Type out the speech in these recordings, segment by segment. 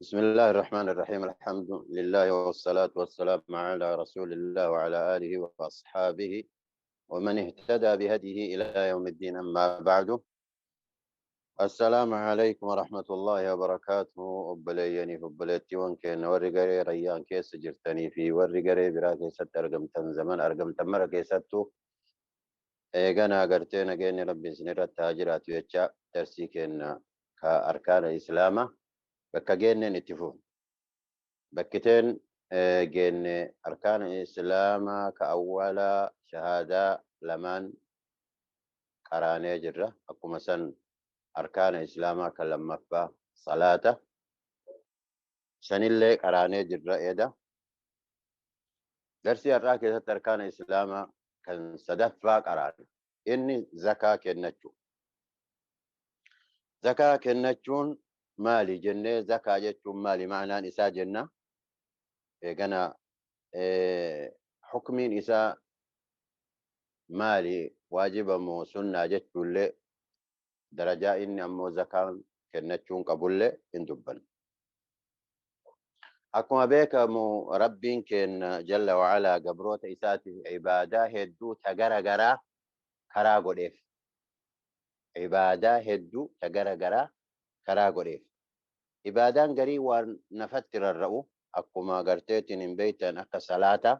بسم الله الرحمن الرحيم. الحمد لله والصلاة والسلام على رسول الله وعلى آله وأصحابه ومن اهتدى بهديه إلى يوم الدين. أما بعد، السلام عليكم ورحمة الله وبركاته. Obboleeyyanii fi obboleettiiwwan keenya warri garee Rayyaan keessa jirtanii fi warri garee biraa keessatti argamtan, zaman argamtan mara keessattuu, eeganaa gartee nageenyi Rabbi isin irratti haa jiraatu jecha, darsii keenya ka arkaana Islaamaa bakka geenneen itti fufu. Bakkiteen geenne arkaana Islaamaa ka awwalaa shahaadaa lamaan qaraanee jirra. Akkuma san arkaana Islaamaa ka lammaffaa salaata sanillee qaraanee jirra eda. Darsii har'aa keessatti arkaana Islaamaa kan sadaffaa qaraana. Inni zakaa kennachuu. Zakaa kennachuun maali jennee, zakaa jechuun maali, ma'anaan isaa jenna. Eegana hukmiin isaa maali, waajiba moo sunnaa jechuullee, darajaa inni ammoo zakaan kennachuun qabullee hin dubbanne. Akkuma beekamu, Rabbiin keenya jalla wa'alaa gabroota isaatiif ibaadaa hedduu ta gara garaa karaa godheef. Ibaadaa hedduu ta gara garaa karaa godheef. Ibaadaan garii waan nafatti rarra'u, akkuma garteetiin hin beektan, akka salaataa.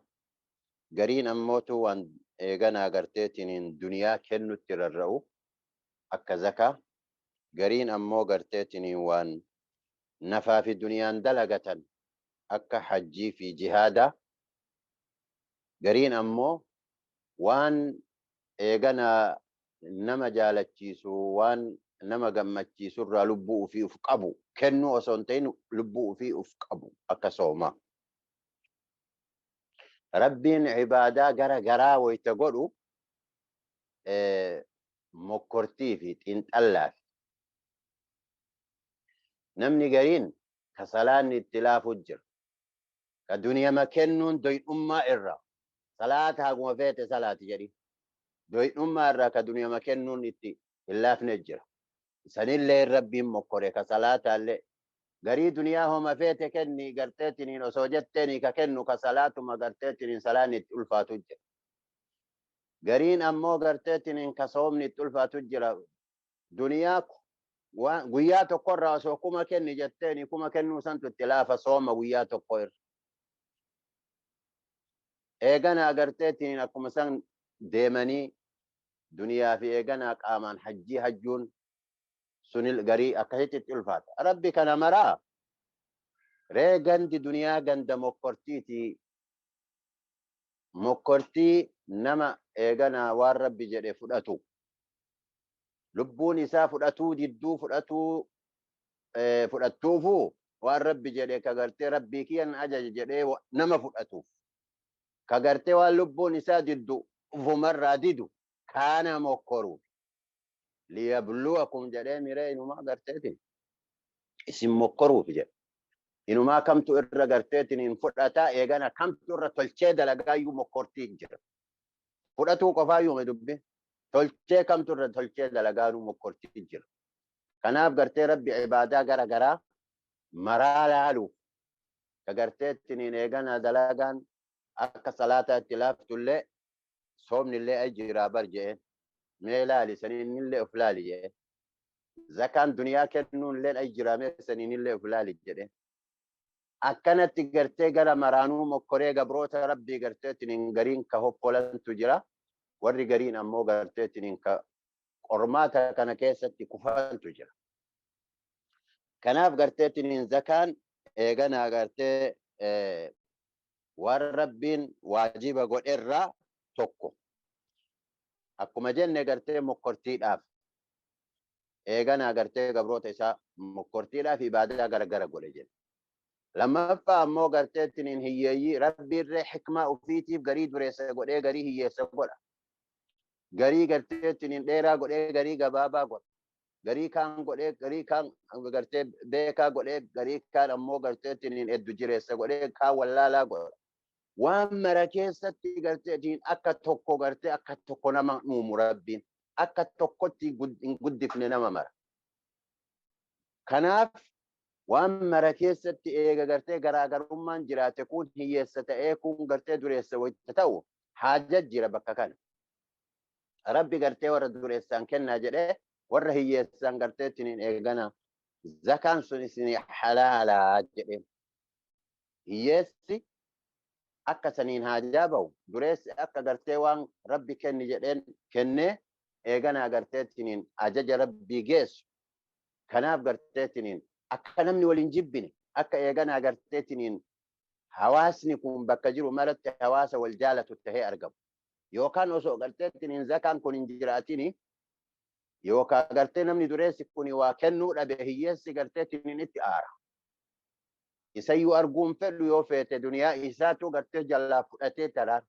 Gariin ammootu waan eeganaa garteetiin duniyaa kennutti rarra'u, akka zakaa. Gariin ammoo garteetiin waan nafaa fi duniyaan dalagatan, akka hajjii fi jihaadaa. Gariin ammoo waan eeganaa nama jaalachiisu, waan nama gammachiisurraa lubbuu ofii uf qabu, kennuu osoo hin ta'in lubbuu ofii uf qabu, akka soomaa. Rabbiin ibaadaa gara garaa wayita godhu mokkortii fi xiinxallaa fi namni gariin ka salaanni itti laafu jira. Ka duniyama kennuun doy'ummaa irra salaata haguma feete salaati jedhi. Doy'ummaa irraa ka duniyama kennuun itti hin laafne jira. Sanillee Rabbiin mokkore ka salaataallee. Garii duniyaa homa feete kenni garteetiniin osoo jetteeni ka kennu, ka salaatuma garteetiniin salaanni itti ulfaatu jira. Gariin ammoo garteetiniin ka soomni itti ulfaatu jira. Duniyaa guyyaa tokkorraa osoo 1000 kenni jetteeni, 1000 kennuu santu itti laafa sooma guyyaa tokko irra. Eeganaa agarteetiin akkuma san deemanii duniyaa fi eeganaa qaamaan hajjii hajjuun sunil garii akkasitti itti ulfaata. Rabbi kana maraa ree gandi duniyaa ganda mokkortiiti. Mokkortii nama eeganaa waan Rabbi jedhe fudhatu. Lubbuun isaa fudhatuu didduu fudhatuu fudhattuufu, waan Rabbi jedhe ka gartee Rabbii kiyyan ajaje jedhee nama fudhatuuf. Ka gartee waan lubbuun isaa diddu ufumarraa didu kaana mokkoruuf. Liyabluwakum jedhee miree, inumaa garteetiin isin mokkoruuf jedhe. Inumaa kamtu irra garteetiin hin fudhataa, eegana kamtu irra tolchee dalagaayyuu mokkortii jira. Fudhatuu qofaayyuu dubbi tolchee kamtu irra tolchee dalagaanuu mokkortii jira. Kanaaf gartee Rabbi ibaadaa gara garaa maraa laaluuf, ka garteettiniin eegana dalagaan akka salaataa itti laaftullee, soomnillee ay jiraa bar je'een. Mee laali, saniinillee of laali je'een. Zakaan duniyaa kennuunillee ay jiraa, mee saniinillee of laali jedheen. Akkanatti gartee gara maraanuu mokkoree gabroota Rabbii garteettiniin gariin ka hokkolantu jira. Warri gariin ammoo garteettiniin ka qormaata kana keessatti kufantu jira. Kanaaf garteettiniin zakaan eeganaa gartee waan Rabbiin waajiba godherraa tokko. Akkuma jenne gartee mokkortiidhaaf eeganaa gartee gabroota isaa mokkortiidhaaf ibaadaa garagara godhe jenna. Lammaffaa ammoo garteettiniin hiyyeeyyii Rabbiirree hikmaa ufiitiif garii dureessa godhee garii hiyyeessa godha. Garii garteettiniin dheeraa godhee garii gabaabaa godha. Garii kaan godhee garii kaan gartee beekaa godhee, garii kaan ammoo garteettiniin eddu jireessa godhee kaan wallaalaa godha. Waan mara keessatti garteetiin akka tokko gartee akka tokko nama uumu Rabbiin. Akka tokkotti hin guddifne nama mara. Kanaaf Waan mara keessatti eega gartee garaagarummaan jiraate, kun hiyyeessa ta'ee kun gartee dureessa wayita ta'u, haaja jira bakka kana. Rabbi gartee warra dureessaan kennaa jedhee warra hiyyeessaan garteettiniin eegana zakaan sun isin halaalaa jedhee. Hiyyeessi akka saniin haajaa bahu, dureessi akka gartee waan Rabbi kenni jedheen kennee eeganaa garteettiniin ajaja Rabbii geessu. Kanaaf garteettiniin akka namni waliin jibbine, akka eeganaa garteettiniin hawaasni kun bakka jiru maratti hawaasa wal jaalatu tahee argamu. Yookaan osoo garteettiniin zakaan kun hin jiraatini, yookaan gartee namni dureessi kun waa kennuu dhabe, hiyyeessi garteettiniin itti aara. Isayyuu arguun fedhu, yoo feete duniyaa isaatu gartee jalaa fudhatee taraan.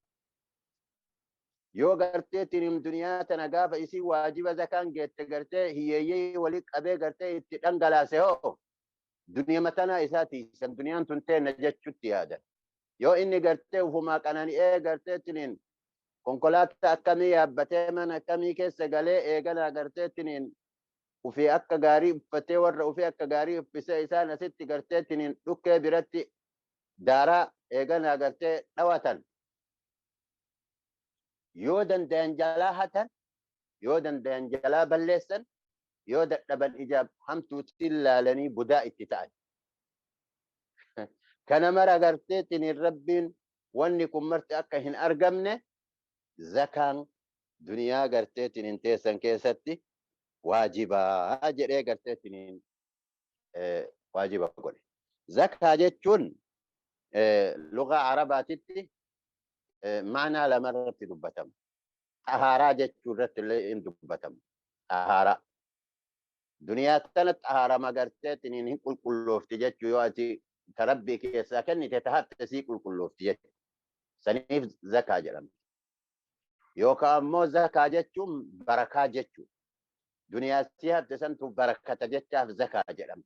Yoo garteettiniin duniyaa tana gaafa isii waajiba zakaan geette gartee hiyyeeyyii walii qabee gartee itti dhangalaase, hoo duniyaa tanaa isaati san duniyaan tun teenna jechutti yaadan. Yoo inni gartee ufumaa qanani'ee garteettiniin konkolaataa akkamii yaabbatee, mana akkamii keessa galee, eeganaa garteettiniin ufii akka gaarii uffatee, warra ufii akka gaarii uffisee, isaan asitti garteettiniin dhukkee biratti daaraa eeganaa gartee dhawatan. Yoo dandayan jalaa hatan, yoo dandayan jalaa balleessan, yoo dadhaban ijaab hamtuutti ilaalanii budaa itti ta'an. Kana mara garteettiniin Rabbiin wanni kun marti akka hin argamne zakaan duniyaa garteettiniin teessan keessatti waajibaa jedhee garteettiniin waajiba godhe. Zakaa jechuun lugaa Arabaatitti maanaa lama irratti dubbatama. Xahaaraa jechuu irratti illee hin dubbatamu. Xahaaraa. Duniyaa tana xahaarama garteettiniin hin qulqulloofti jechuu, yoo ati ta Rabbii keessaa kennite ta hafte sii qulqulloofti jechuudha. Saniif zakaa jedhama. Yookaan ammoo zakaa jechuun barakaa jechuudha. Duniyaa sii hafte santu barakata jechaaf zakaa jedhama.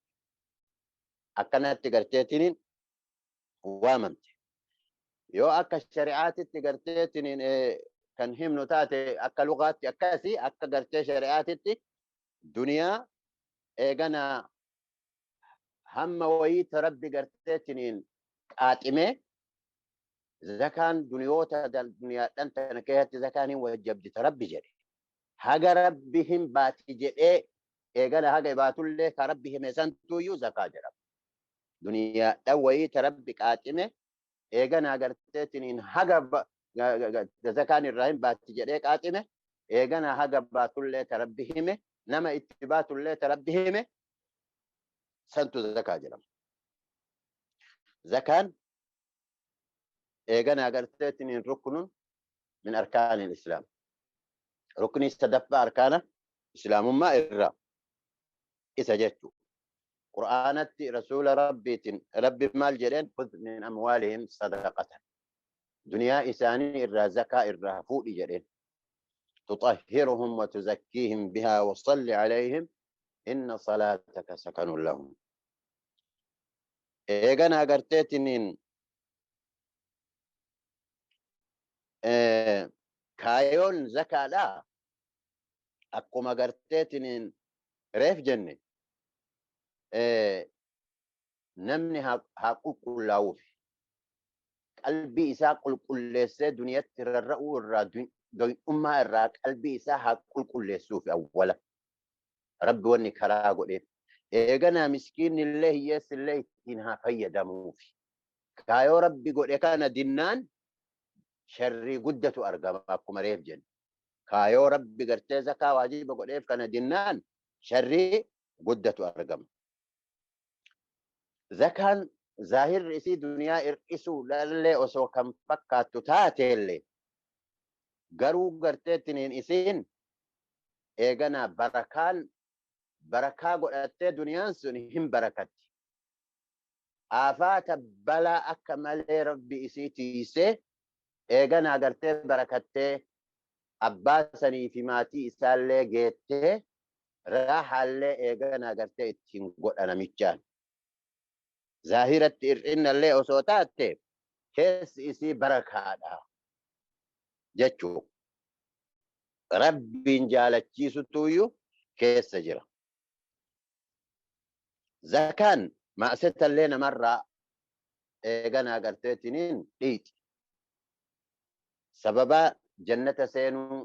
Akkanatti garteettiniin waamamte. Yoo akka shari'aatitti garteettiniin kan himnu taate, akka lugaatti akkasii, akka gartee shari'aatitti duniyaa eegana hamma wayiita Rabbi garteettiniin qaaximee zakaan duniyoota duniyaadhaan tana keessatti zakaan hin wajjabdi ta Rabbi jedhe. Haga Rabbi hin baati jedhee eegana haga baatullee ka Rabbi hime santuuyyuu zakaa jedhama. Duniyaadhaan wayiita Rabbi qaaxime eegana garteettiniin haga zakaan irraa hin baatti jedhee qaaxime, eegana haga baatullee ta Rabbi hime, nama itti baatullee ta Rabbi hime santu zakaa jedhama. Zakaan eegana garteettiniin ruknun min arkaanil islaam. Ruknii sadaffaa arkaana islaamummaa irraa isa jechuu. Qur'aanatti rasuula Rabbiitiin Rabbi maal jedheen? خذ من أموالهم صدقة. Duniyaa isaanii irraa zakaa irraa fuudhi jedheen. تطهرهم وتزكيهم بها وصل عليهم إن صلاتك سكن لهم. Eegana garteetiniin kaayoon zakaadhaa akkuma garteetiniin reef jenne namni haa qulqullaa'uuf, qalbii isaa qulqulleessee duniyatti rarra'uu irraa, doy'ummaa irraa qalbii isaa haa qulqulleessuuf awwala. Rabbi wanni karaa godheef. Eeganaa miskiinni illee hiyyeessi illee ittiin haa fayyadamuuf. Kaayoo Rabbi godhe kana dinnaan sharrii guddatu argama akkuma reef jenne. Kaayoo Rabbi gartee zakaa waajiba godheef kana dinnaan sharrii guddatu argama. Zakaan zaahirri isii duniyaa hir'isuudhaallee osoo kan fakkaattu taateellee, garuu garteettiniin isiin eeganaa barakaan barakaa godhattee duniyaan sun hin barakatti. Aafaata balaa akka malee Rabbi isii tiisee eeganaa gartee barakattee abbaa sanii fi maatii isaallee geettee raaxaallee eeganaa gartee ittiin godha namichaan. Zaahiratti hir'innallee osoo taatte keessi isii barakaadha jechuu. Rabbiin jaalachiisutuyyuu keessa jira. Zakaan Ma'asetallee namarraa eeganaa garteetiniin dhiiti. Sababa jannata seenuu,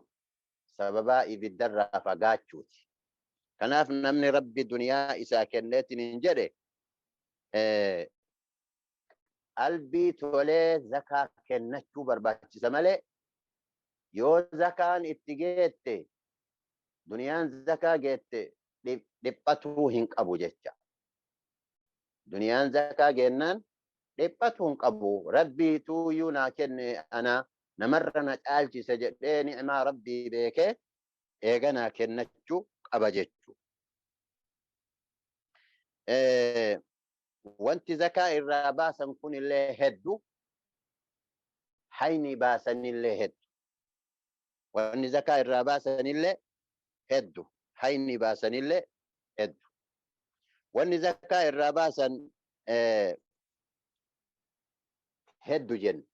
sababa ibiddarraa fagaachuuti. Kanaaf namni Rabbi duniyaa isaa kenneetiniin jedhe qalbii tolee zakaa kennachuu barbaachisa malee, yoo zakaan itti geette, duniyaan zakaa geette, dhiphatuu hin qabu jecha. Duniyaan zakaa geennaan dhiphatuu hin qabu. Rabbii tuuyyuu naa kenne, ana namarra na caalchise jedhee ni'maa Rabbii beekee eeganaa kennachuu qaba jechuu. Wanti zakaa irraa baasan kun illee heddu, hayni baasanillee heddu. Wanni zakaa irraa baasanillee heddu, hayni baasanillee heddu. Wanni zakaa irraa baasan heddu jenna.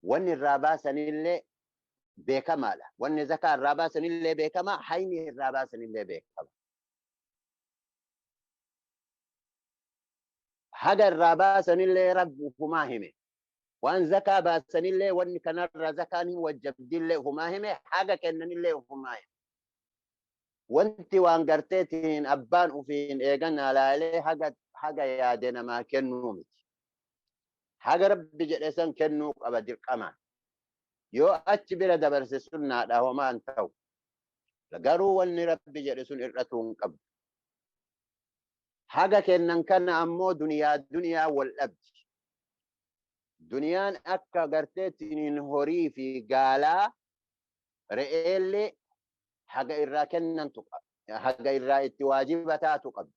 Wanni irraa baasanillee beekamaadha. Wanni zakaa irraa baasanillee beekamaa, hayni irraa baasanillee beekama. Haga irraa baasanillee Rabbi ufumaa hime. Waan zakaa baasanillee, wanni kanarraa zakaan hin wajjabdillee ufumaa hime, haga kennanillee ufumaa hime. Wanti waan garteetiin abbaan ufiin eegan alaalee haga yaade namaa kennuu miti. Haga Rabbi jedhe san kennuu qaba dirqamaan. Yoo achi bira dabarse sunnaadha, homaan ta'u. Garuu wanni Rabbi jedhe sun irratuu hin qabdu. Haga kennan kana ammoo duniyaa wal dhabdi. Duniyaan akka garteetiin horii fi gaalaa re'eellee haga irraa kennantu, haga irraa itti waajiba taatu qabdi.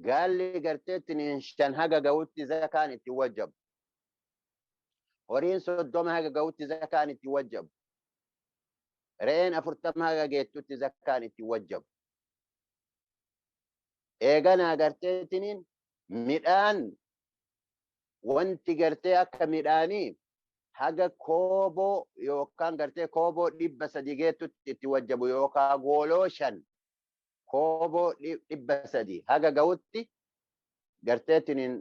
Gaalli garteetiin 5 haga ga'utti zakaan itti wajjabu. Horiin 30 haga ga'utti zakaan itti wajjabu. Re'een 40 haga geettutti zakaan itti wajjabu. Eeganaa garteetiniin midhaan, wanti gartee akka midhaanii haga kooboo yookaan gartee kooboo 300 geettutti itti wajjabu, yookaan gooloo 5 kooboo 300 haga ga'utti garteetiniin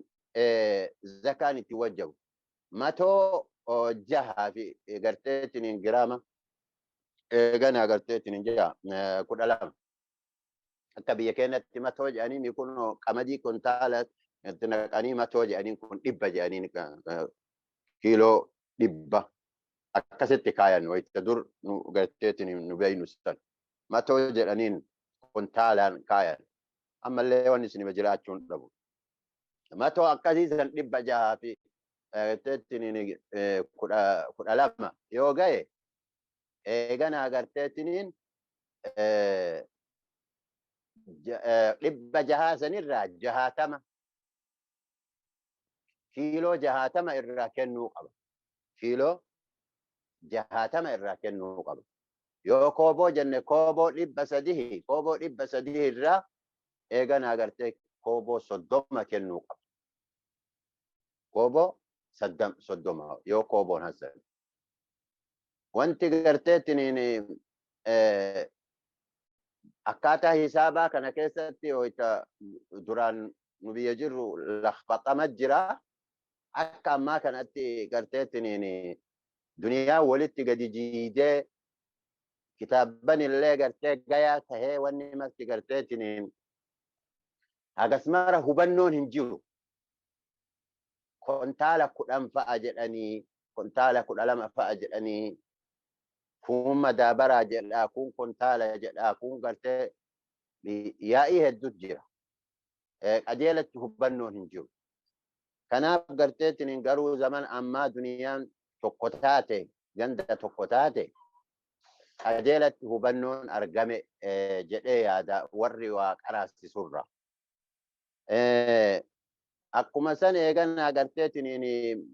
zakaan itti wajjabu. Matoo 6 fi garteetiniin giraama eeganaa garteetiniin 6 12. Akka biyya keenyatti matoo jedhanii kun qamadii kuntaala itti naqanii matoo jedhanii kun 100 jedhanii, kiiloo 100 akkasitti kaayan wayita dur nu garteetiin nu beeynu san. Matoo jedhaniin kuntaalaan kaayan. Ammallee wanni isin jiraachuu hin dhabu. Matoo akkasii san 600 fi garteetiin 12 yoo gahe, eeganaa garteetiniin 600 sanirraa 60, kiiloo 60 irraa kennuu qaba. Kiiloo 60 irraa kennuu qaba. Yoo kooboo jenne kooboo 300, kooboo 300 irraa eeganaa gartee kooboo 30 kennuu qaba. Kooboo 30 yoo kooboon hassan. Wanti garteettiniin akkaataa hisaabaa kana keessatti wayita duraan nu biyya jirru lakhbaxama jira. Akka ammaa kanatti garteettiniin duniyaa walitti gadi jiidee, kitaabban illee gartee gayaa tahee, wanni marti garteettiniin hagas mara hubannoon hin jiru. Kontaala 10 fa'a jedhanii, kontaala 12 fa'a jedhanii, kun madaabaraa jedhaa, kun kontaala jedhaa, kun gartee yaa'ii hedduutu jira. Qajeelatti hubannoon hin jiru. Kanaaf garteetiin garuu zaman ammaa duniyaan tokko taate, ganda tokko taate, qajeelatti hubannoon argame jedhee yaada warri waa qaraasisurra. Akkuma san eegan agarteetiin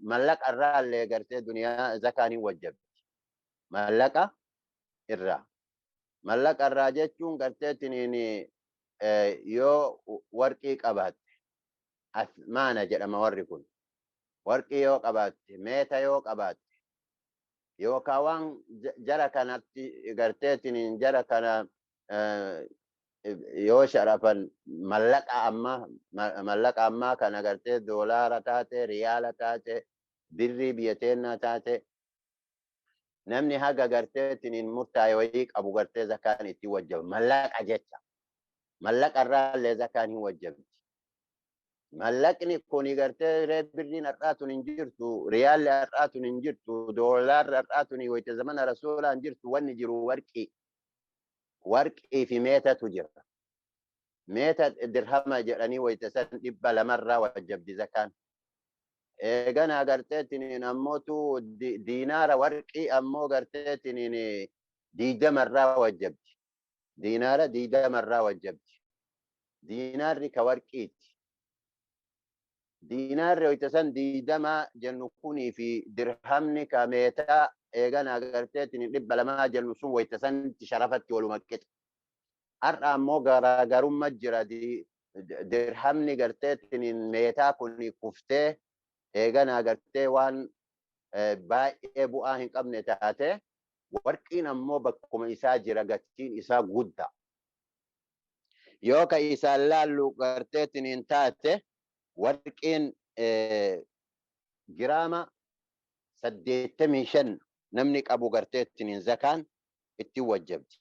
mallaqa irraallee gartee duniyaa zakaan hin wajjabdi. Mallaqa irraa. Mallaqa irraa jechuun garteetiin yoo warqii qabaatte, asmaana jedhama warri kun. Warqii yoo qabaatte, meeta yoo qabaatte, yookaan waan jara kanatti garteetiin jara kana Yoo sharafan mallaqa ammaa, mallaqa ammaa kana gartee doolaara taate, riyaala taate, birrii biyya teennaa taate, namni haga garteetiniin murtaa'e wayii qabu gartee zakaan itti wajjaba. Mallaqa jecha mallaqa irraallee zakaan hin wajjabdi. Mallaqni kuni gartee birriin har'aa tun hin jirtu, riyaalli har'aa tun hin jirtu, doolaarri har'aa tun wayita zamana rasuulaa hin jirtu. Wanni jiru warqii, warqii fi meetatu jira. Meeta dirhama jedhanii wayita san 200rraa wajjabdi zakaan. Eegana garteetiniin ammootu diinaara warqii ammoo garteetiniin 20rraa wajjabdi. Diinaara 20rraa wajjabdi. Diinaarri ka warqiiti. Diinaarri wayita san 20 jennu kunii fi dirhamni ka meetaa eegana garteetiniin 200 jennu sun wayita sanitti sharafatti waluma qixa. Har'a ammoo garaagarummaa jira. Dirhamni garteetiniin meetaa kuni kuftee eegana gartee waan baay'ee bu'aa hin qabne taate, warqiin ammoo bakkuma isaa jira, gatiin isaa guddaa. Yoo ka isaan laallu garteetiniin taate, warqiin giraama 85 namni qabu garteetiniin zakaan itti wajjabdi.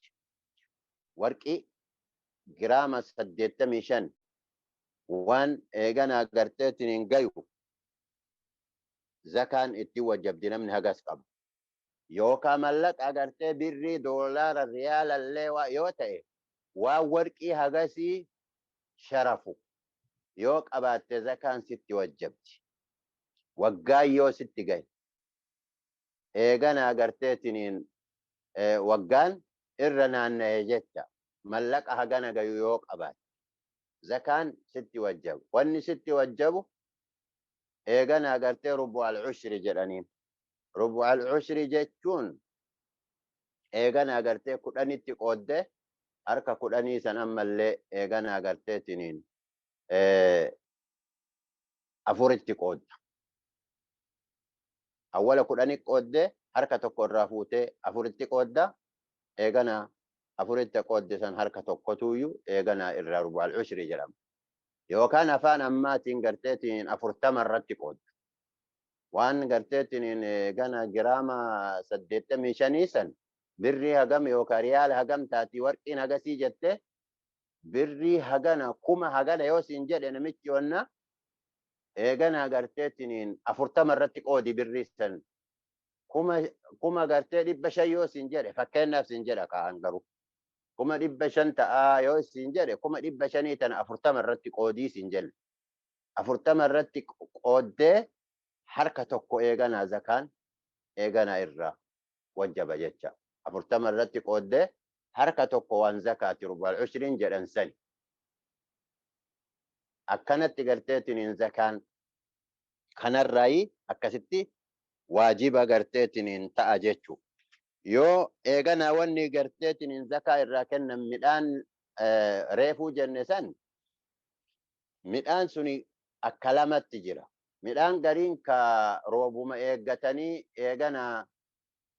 Warqii giraama 85 waan eegana garteetiniin gayu zakaan itti wajjabdi namni hagas qabu. Yookaan mallaqa gartee birrii, doolaara, riyaalallee yoo ta'e, waan warqii hagasii sharafu yoo qabaatte zakaan sitti wajjabdi. Waggaa yoo sitti gahe, eegana garteetiniin waggaan irra naanna'e jecha, mallaqa hagana gayu yoo qabaatte zakaan sitti wajjabu. Wanni sitti wajjabu eegana gartee rubu al-ushri jedhaniin. Rubu al-ushri jechuun eegana gartee 10tti qooddee harka 10 san ammallee eegana garteetiniin afuritti qoodda. Awwala 10 qooddee harka tokko irraa fuutee afuritti qoodda. Eegana afuritti qoodde san harka tokkotuyyuu eegana irraa rubu al-ushri jedhama. Yookaan afaan ammaatiin garteetiin 40 irratti qoodda. Waan garteetiin eegana giraama 85 san birrii hagam yookaan riyaala hagam taati warqiin hagasii jette, birrii hagana, kuma hagana yoo siin jedhe namichi onna, eegana garteetiin 40 irratti qoodi birrii san. Kuma gartee 500 yoo siin jedhe, fakkeenyaaf siin jedha ka'an, garuu 500,000 ta'aa yoo siin jedhe, 500,000 tana 40 irratti qoodii siin jedhe. 40 irratti qooddee harka tokko eeganaa zakaan eeganaa irraa wajjaba jecha. 40 irratti qooddee harka tokko waan zakaati rubal ushriin jedhan sani. Akkanatti garteetiniin zakaan kanarraayi akkasitti waajiba garteetiniin ta'a jechuu. Yoo eeganaa wanni garteetiniin zakaa irraa kennan midhaan reefuu jenne san, midhaan suni akka lamatti jira. Midhaan gariin ka roobuma eeggatanii eeganaa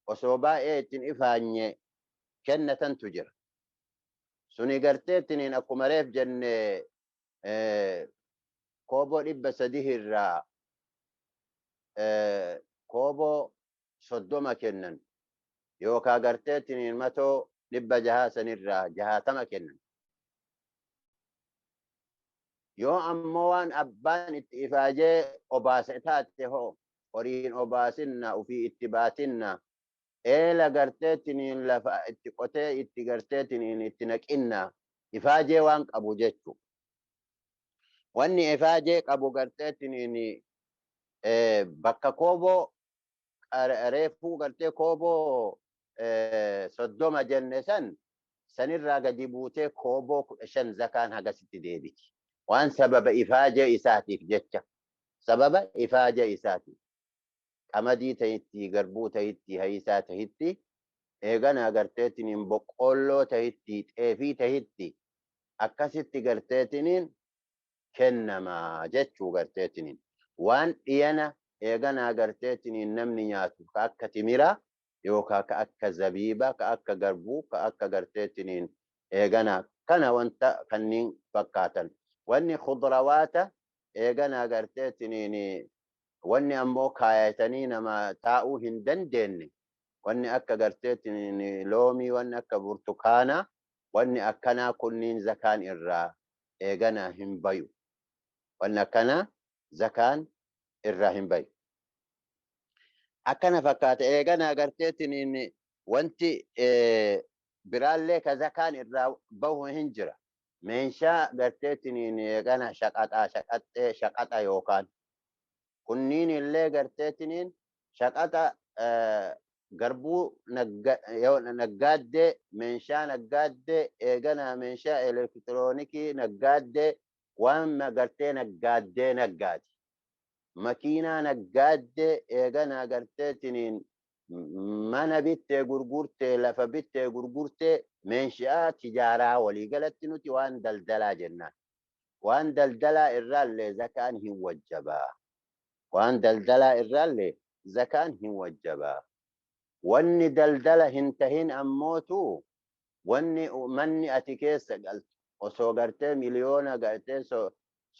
osoo baay'ee ittiin ifaanye kennatantu jira. Suni garteetiniin akkuma reef jenne kooboo 300 irraa kooboo 30 kennan yookaan garteetiniin matoo 600 sanirraa 60 kennan. Yoo ammoo waan abbaan itti ifaajee obaase taate hoo, horiin obaasinna, ufii itti baatinna, eela garteetiniin lafa itti qotee itti garteetiniin itti naqinna, ifaajee waan qabu jechu. Wanni ifaajee qabu garteetiniin bakka kooboo reefuu gartee kooboo 30 jenne san sanirraa gadi buutee kooboo 15 zakaan hagasitti deebiti. Waan sababa ifaajee isaatiif jecha. Sababa ifaajee isaatiif. Qamadii tahitti, garbuu tahitti, hayisaa tahitti, eegana garteetiniin boqqoolloo tahitti, xeefii tahitti, akkasitti garteetiniin kennama jechuu garteetiniin. Waan dhiyana eeganaa garteetiniin namni nyaatu ka akka timiraa yookaan ka akka zabiibaa, ka akka garbuu, ka akka garteetiniin eeganaa Kana wanta kanniin fakkaatan. Wanni khudrawaata eeganaa garteetiniin, wanni ammoo kaayatanii nama taa'uu hin dandeenye, wanni akka garteetiniin loomii, wanni akka burtukaanaa, wanni akkanaa kunniin zakaan irraa eeganaa hin bayu. Wanni akkanaa zakaan irraa hin bayu. Akkana fakkaata. Eeganaa garteetiniin wanti biraallee ka zakaan irraa bahu hin jira. Meeshaa garteetiniin eegana shaqaxaa, shaqaxxee, shaqaxa yookaan kunniin illee garteetiniin shaqaxa garbuu naggaaddee, meeshaa naggaaddee, eegana meeshaa elektiroonikii naggaaddee, waan gartee naggaaddee naggaati. Makiinaa naggaaddee, eegana garteetiniin mana bittee gurgurtee, lafa bittee gurgurtee, meeshaa tijaaraa waliigalatti nuti waan daldalaa jennaan. Waan daldalaa irraallee zakaan hin wajjabaa. Waan daldalaa irraallee zakaan hin wajjabaa. Wanni daldala hin tahin ammootu, wanni manni ati keessa galtu osoo gartee miliyoona gartee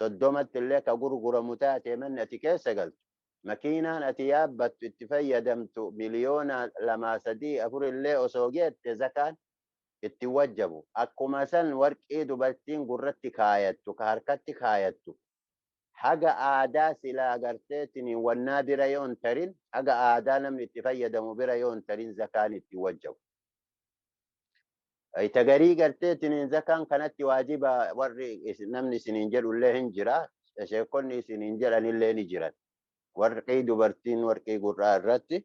30tti illee ka gurguramu taate, manni ati keessa galtu, makiinaan ati yaabbattu itti fayyadamtu miliyoona 2, 3, 4 illee osoo geette, zakaan itti wajjabu. Akkuma san warqii dubartiin gurratti kaayattu, ka harkatti kaayattu, haga aadaa silaa garteetiin wannaa bira yoo hin tarin, haga aadaa namni itti fayyadamu bira yoo hin tarin, zakaan itti wajjabu. Tagarii garteetiin zakaan kanatti waajiba warri namni isiniin jedhullee hin jira. Sheekonni isiniin jedhanillee ni jiran. Warqii dubartiin warqii gurraa irratti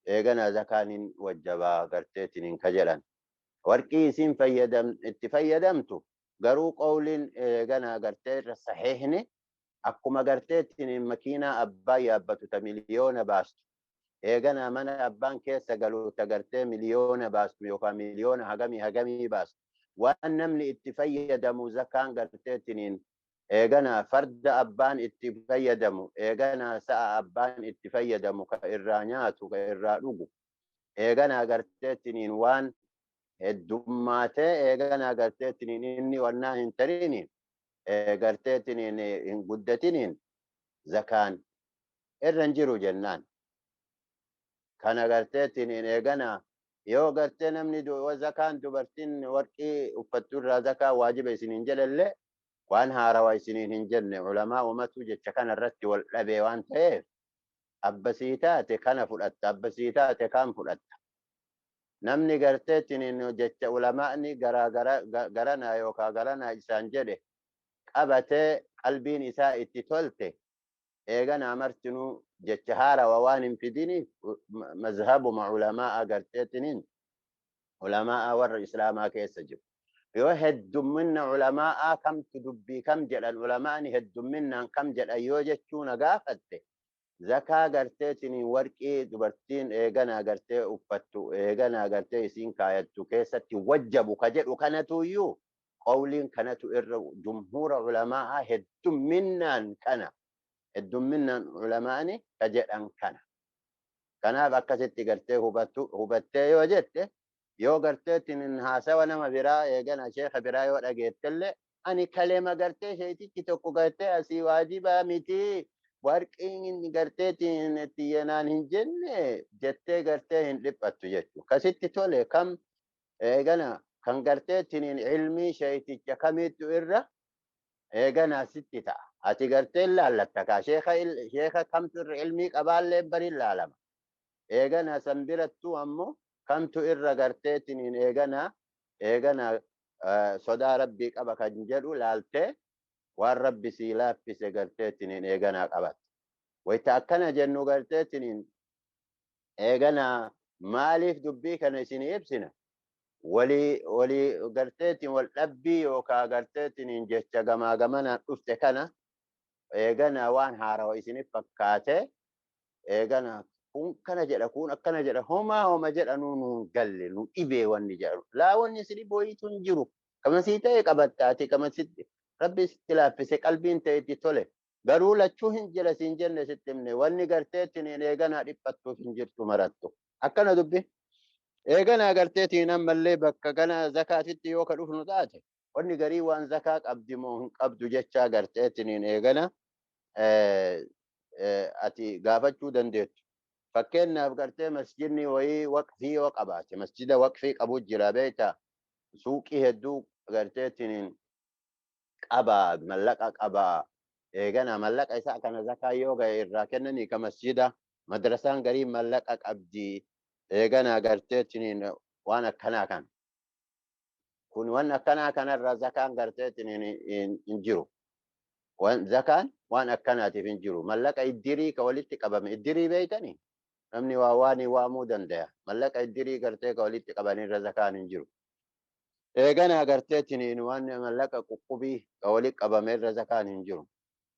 eegana zakaan hin wajjabaa garteetiin ka jedhan. Warqii isin itti fayyadamtu garuu qawliin eegana gartee irra saxiixni, akkuma garteettiin makiinaa abbaa yaabbatu ta miliyoona baastu, eegana mana abbaan keessa galu ta gartee miliyoona baastu yookaan miliyoona hagamii hagamii baastu, waan namni itti fayyadamu zakaan garteettiniin eegana farda abbaan itti fayyadamu, eegana sa'a abbaan itti fayyadamu, ka irraa nyaatu, ka irraa dhugu, eegana garteettiniin waan heddummaatee eegana garteettiniin inni wannaa hin tariniin, garteettiniin hin guddatiniin, zakaan irra hin jiru jennaan. Kana garteettiniin eegana yoo gartee namni zakaan dubartiin warqii uffattu irraa zakaa waajiba isiniin jedhallee, waan haarawaa isiniin hin jenne. Ulamaa uumatu jecha kana irratti wal dhabee waan ta'eef, abbasii taate kana fudhatta, abbasii taate kaan fudhatta. Namni garteettiniin jecha ulamaa'ni garanaa yookaan garanaa isaan jedhe qabatee qalbiin isaa itti tolte, eegana martinuu jecha haarawa waan hin fidiniif, mazhabuma ulamaa'a garteettiniin ulamaa'a warra islaamaa keessa jiru. Yoo heddumminna ulamaa'a kamtu dubbii kam jedhan, ulamaa'ni heddumminnaan kam jedhan yoo jechuu na gaafatte, zakaa garteetiniin warqii dubartiin eeganaa gartee uffattu, eeganaa gartee isiin kaayattu keessatti wajjabu ka jedhu kanatuyyuu qawliin kanatu irra jumhuura ulamaa'a heddumminnaan kana, heddumminnaan ulamaa'ni ka jedhan kana. Kanaaf akkasitti gartee hubattee yoo jette, yoo garteetiin haasawa nama biraa eegana sheeka biraa yoo dhageettellee, ani kalema gartee sheetichi tokko gartee asii waajibaa miti warqiin garteetiin xiyyanaan hin jenne jettee gartee hin dhiphattu jechuudha. Kasitti tole kam eegana kan garteetiin ilmii sheeticha kamiittu irra eegana sitti ta'a. Ati gartee laallatta kaa sheeka kamtu irra ilmii qabaallee bari laalama. Eegana san birattuu ammoo kamtu irra garteetiin eegana sodaa rabbii qaba kan jedhu laaltee, waan rabbi sii laaffise garteetiin eeganaa qabatte. Wayita akkana jennu garteetiin eeganaa maaliif dubbii kana isin ibsina? Walii walii garteetiin wal dhabbii yookaan garteetiin jecha gamaa gamanaan dhufte kana eeganaa waan haarawa isinif fakkaate, eegana kun kana jedha, kun akkana jedha, homaa homa jedha, nu nuun galle, nu dhibee wanni jedhu. Laa, wanni isin booyitu hin jiru. Kamasii ta'e qabattaati, kamasitti rabbi sitti laaffise, qalbiin ta'e itti tole. Garuu lachuu hin jira siin jenne, sitti himne. Wanni garteettiin eeganaa dhiphattuuf hin jirtu marattu. Akkana dubbi. Eeganaa garteettiin ammallee bakka kana zakaatitti yoo ka dhufnu taate, Wanni garii waan zakaa qabdi moo hin qabdu jechaa garteetiniin eegana ati gaafachuu dandeettu. Fakkeenyaaf gartee masjidni wayii waqfii yoo qabaate, masjida waqfii qabu jira beektaa, suuqii hedduu garteetiniin qabaa, mallaqa qabaa, eegana mallaqa isaa kana zakaa yoo gahe irraa kennanii ka masjida. Madrasaan garii mallaqa qabdi, eegana garteetiniin waan akkanaa kan kun waan akkanaa kanarra zakaan garteetiniin hin jiru. Waan zakaan waan akkanaatiif hin jiru. Mallaqa iddirii ka walitti qabame, iddirii beeytanii, namni waa waan waamuu danda'a. Mallaqa iddirii gartee ka walitti qabanirra zakaan hin jiru. Eegana garteetiniin waan mallaqa quqqubii ka walitti qabame irra zakaan hin jiru.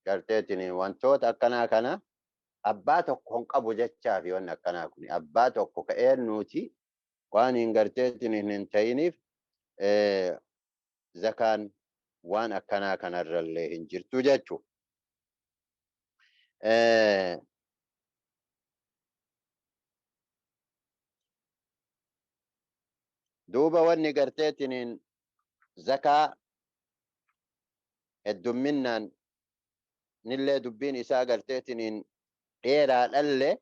Garteetiniin wantoota akkanaa kana abbaa tokko hin qabu jechaa fi wanni akkanaa kun abbaa tokko ka eenyuuti waan hin garteetiniin hin ta'iniif zakaan waan akkanaa kanarrallee hin jirtu jechuudha. Duuba wanni garteetiniin zakaa heddumminnaan nillee dubbiin isaa garteetiniin dheeraadhallee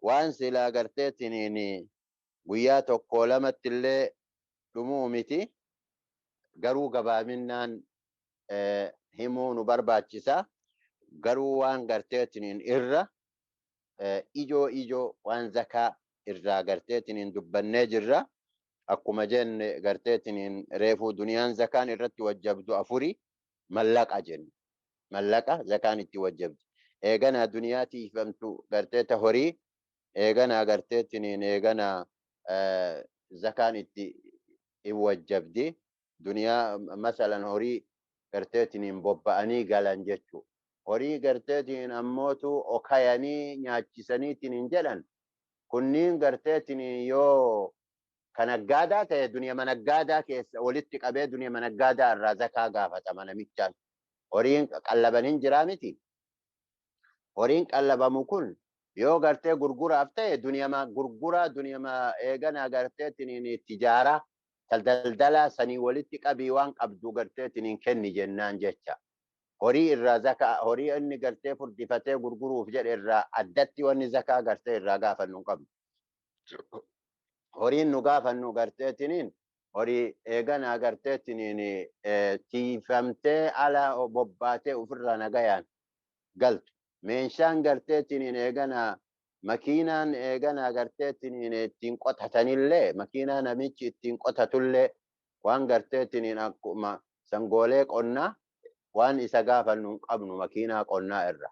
waan silaa garteetiniin guyyaa tokko lamatti illee dhumuu miti, garuu gabaabinnaan himuu nu barbaachisa. Garuu waan garteetiniin irra ijoo ijoo waan zakaa irraa garteetiniin dubbannee jirra. Akkuma jenne garteetiniin reefuu duniyaan zakaan irratti wajjabdu afuri mallaqa jenne. Mallaqa zakaan itti wajjabdi. Eeganaa duniyaa tiifamtu garteeta horii, eeganaa garteetiniin eeganaa zakaan itti wajjabdi. Duniyaa masalan horii garteetiniin bobba'anii galan jechuu. Horii garteetiin ammootu okayanii nyaachisaniitiin hin jedhan. Kunniin garteetiniin yoo kan naggaadaa ta'e duniyaa managgaadaa keessa walitti qabee duniyaa managgaadaa irraa zakaa gaafatama namichaan. Horiin qallaban hin jiraa miti. Horiin qallabamu kun yoo gartee gurguraaf ta'e duniyaa gurguraa, duniyaa eeganaa garteetiniin tijaaraa daldalaa sanii walitti qabii waan qabdu garteetiniin kenni jennaan jecha. Horii irraa zakaa, horii inni gartee furdifatee gurguruuf jedhe irraa addatti wanni zakaa gartee irraa gaafannu hin qabnu. Horiin nu gaafannu garteetiniin horii eeganaa garteetiniin tiifamtee ala bobbaatee ofirraa nagayaan galtu. Meeshaan garteetiniin eeganaa makiinaan eeganaa garteetiniin ittiin qotatanillee, makiinaa namichi ittiin qotatullee waan garteetiniin akkuma sangoolee qonnaa waan isa gaafannu hin qabnu makiinaa qonnaa irra.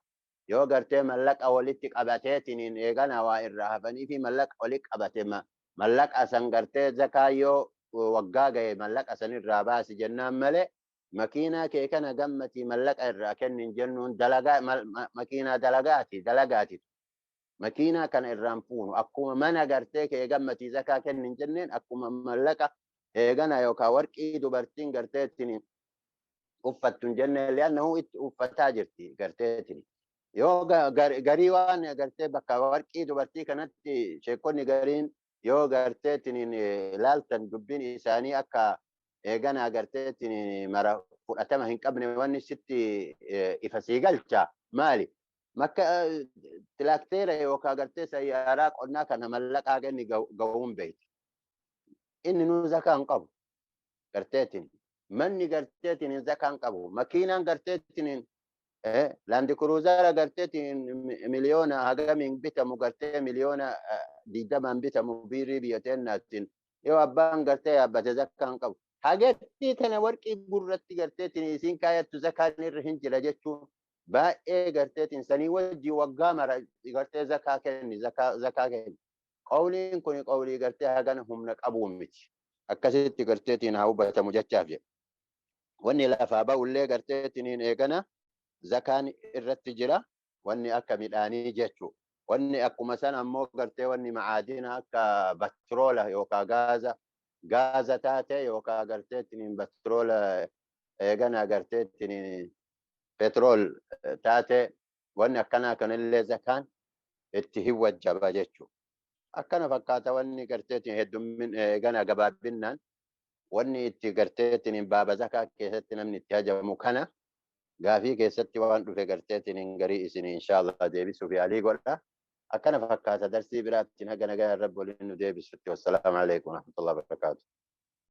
Yoo gartee mallaqa walitti qabateetiniin eeganaa waa irraa hafanii fi mallaqa walitti qabate, mallaqa san gartee zakaa yoo waggaa gahe mallaqa san irraa baasi jennaan malee makiinaa kee kana gammatii mallaqa irraa kennin jennuun dalagaa makiinaa dalagaati dalagaati. Makiinaa kana irraan fuunu akkuma mana gartee kee gammatii zakaa kennin jenneen, akkuma mallaqa eegana yookaan warqii dubartiin garteettiin uffattu hin jenneen, li'annahu itti uffataa jirti garteetiin. Yoo garii waan gartee bakka warqii dubartii kanatti sheekonni gariin yoo garteetiin ilaaltan dubbiin isaanii akka eeganaa garteetiin mara fudhatama hin qabne wanni sitti ifa sii galcha maali? Makka tilaakteera yookaan gartee sayyaaraa qonnaa kana mallaqaa kenni ga'uun beekti. Inni nu zakaa hin qabu garteetiin. Manni garteetiin zakaa hin qabu. Makiinaan garteetiin Land Cruiser garteetiin miliyoona hagamiin bitamu, gartee miliyoona 20n bitamu biirii biyya teennaatiin yoo abbaan gartee yaabbate zakkaa hin qabu. Hagetti tana warqii gurratti garteetiin isiin kaayattu zakaan irra hin jira jechuun baay'ee garteetiin sanii wajjii waggaa mara gartee zakaa kenni, zakaa kenni. Qawliin kun qawlii gartee hagana humna qabuu miti. Akkasitti garteetiin haa hubatamu jechaaf jedha. Wanni lafaa ba'ullee garteetiin eegana zakaan irratti jira, wanni akka midhaanii jechuu. Wanni akkuma san ammoo gartee wanni macaadina akka batroola yookaan gaaza taate yookaan garteetiin batroola eegana garteetiin petrool taate, wanni akkanaa kanallee zakaan itti hin wajjaba jechuu. Akkana fakkaata wanni garteetiin heddummin eegana gabaabinnaan Wanni itti garteetiin baaba zakaa keessatti namni itti hajamu kana gaafii keessatti waan dhufe garteetiin garii isin inshaallah deebisuuf yaalii godha. Akkana fakkaata. Darsii biraattiin haga nagaa Rabbi waliin nu deebisutti. Wassalaamu alaikum warahmatullahi wabarakaatu.